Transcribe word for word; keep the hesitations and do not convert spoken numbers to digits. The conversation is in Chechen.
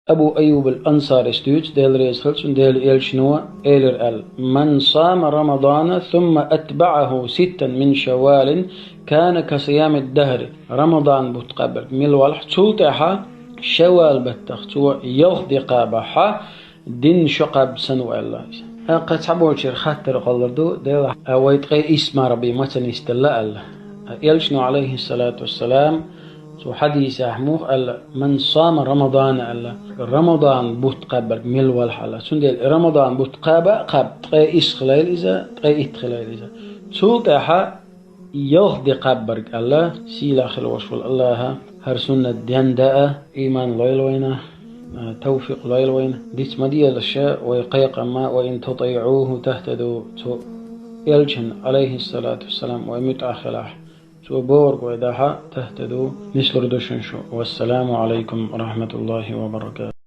Абу Айюб ал-Ансарис дуьйцу, Дела реза хилва цунна, Делан элчано элира аьлла: «Ман сама Рамадана, сумма атбаъаху ситтан мин Шаввалин, кана ка сиями ддахри». Рамадан бутт кхаьбнарг мила валахь, цул тӀаьхьа Шаввал баттах цо ялх де кхабахь, дийнна шо кхаьбна санна ву аьлла иза. ТӀаккха цхьаболчеран хаттар хилар ду, Дела, а вай ткъе исс марха бен маца нисделла аьлла. Элчано, алейхиссалату вассалам, цу хьадисехь муха аьлла: «Ман сама Рамадана», аьлла, Рамадан бутт кхаьбнарг мила валахь аьлла. Цундела Рамадан бутт кхаба а кхаьбна, ткъе исс хилийла иза, ткъе итт хилийла иза. Цул тӀаьхьа ялх де кхаьбнарг аьлла, сийлахь хила волуш волу Аллаха хӀара суннат денда а, ийман лойла вайна, а, тавфикъ лойла вайна. Диц ма делаш вай кхайкхам: «Ва ин тутиъуху тахтаду». Цу элчан, алейхиссалату вассалам, вай муьтӀахь хилахь, цо бохург вай дахь, тахтаду, нислур ду шуна шу. Вассаламу алейкум ва рахматуллахи ва баракатух.